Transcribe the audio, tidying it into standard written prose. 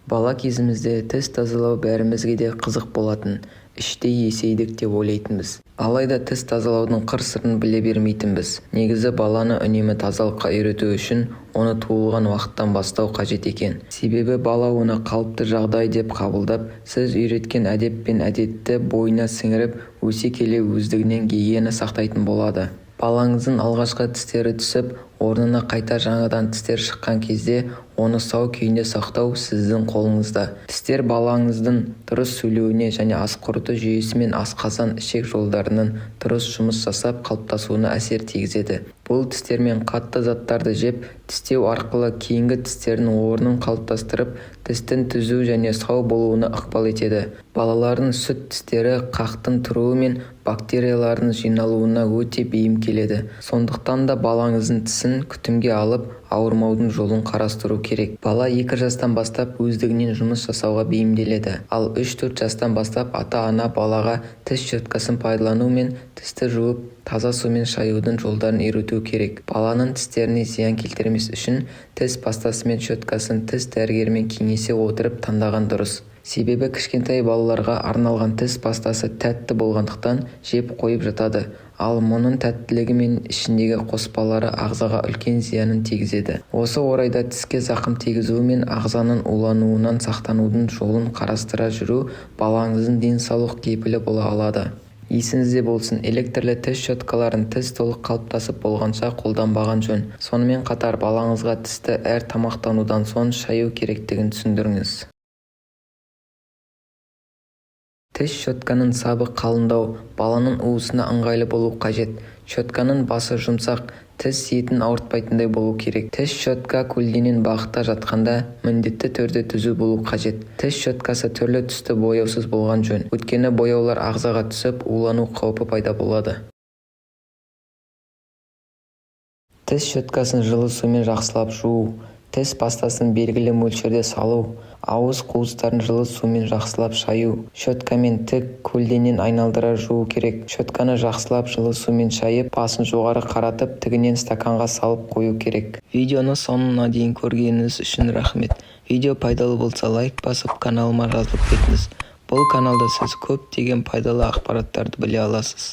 Бала кезімізде тіс тазалау бәрімізге де қызық болатын. Іштей есейдік деп ойлайтынбыз. Алайда тіс тазалаудың қыр-сырын біле бермейтінбіз. Негізі баланы үнемі тазалыққа үйрету үшін оны туылған уақыттан бастау қажет екен. Себебі бала оны қалыпты жағдай деп қабылдап, сіз үйреткен әдеп пен әдетті бойына сіңіріп, өсе келе өздігінен гигиена сақтайтын болады. Балаңыздың алғашқы тістері түсіп, орнына қайта жаңадан тістер шыққан кезде оны сау күйінде сақтау сіздің қолыңызда. Тістер балаңыздың дұрыс сөйлеуіне және асқорыту жүйесі мен асқазан-ішек жолдарының дұрыс жұмыс жасап, қалыптасуына әсер тигізеді. Бұл тістермен қатты заттарды жеп, тістеу арқылы кейінгі тістердің орнын қалыптастырып, тістің түзу және сау болуына ықпал етеді. Балалардың сүт тістері қақтың тұруы мен бактериялардың жиналуына өте бейім келеді. Сондықтан да балаңыздың тісін күтімге алып, ауырмаудың жолын қарастыру керек. Бала 2 жастан бастап өздігінен жұмыс жасауға бейімделеді. Ал 3-4 жастан бастап ата-ана балаға тіс щеткасын пайдалану мен тісті жуып, таза сумен шаюдың жолдарын үйрету керек. Баланың тістеріне зиян келтірмес үшін тіс пастасы мен щеткасын тіс дәрігерімен кеңесе отырып таңдаған дұрыс. Себебі кішкентай балаларға арналған тіс пастасы тәтті болғандықтан жеп қойып жатады. Ал мұның тәттілігі мен ішіндегі қоспалары ағзаға үлкен зиянын тигізеді. Осы орайда тіске зақым тигізуі мен ағзаның улануынан сақтанудың жолын қарастыра жүру балаңыздың денсаулық кепілі бола алады. Есіңізде болсын, электрлі тіс щеткаларын тіс толық қалыптасып болғанша қолданбаған жөн. Сонымен қатар балаңызға тісті әр тамақтанудан соң шаю керектігін түсіндіріңіз. Тіс щетканың сабы қалыңдау, баланың уысына ыңғайлы болу қажет. Щетканың басы жұмсақ, тіс етін ауыртпайтындай болу керек. Тіс щетка көлденең бағытта жатқанда міндетті түрде түзу болу қажет. Тіс щеткасы түрлі түсті бояусыз болған жөн. Өйткені бояулар ағзаға түсіп, улану қаупі пайда болады. Тіс щеткасын жылы сумен жақсылап жуу, тіс пастасын белгілі мөлшерде салу, ауыз қуыстарын жылы сумен жақсылап шаю, щеткамен тік, көлденең айналдыра жуу керек. Щетканы жақсылап жылы сумен шайып, басын жоғары қаратып, тігінен стаканға салып қою керек. Видеоны соңына дейін көргеніңіз үшін рахмет. Видео пайдалы болса, лайк басып, каналыма жазылып кетіңіз. Бұл каналда сіз көптеген пайдалы ақпараттарды біле аласыз.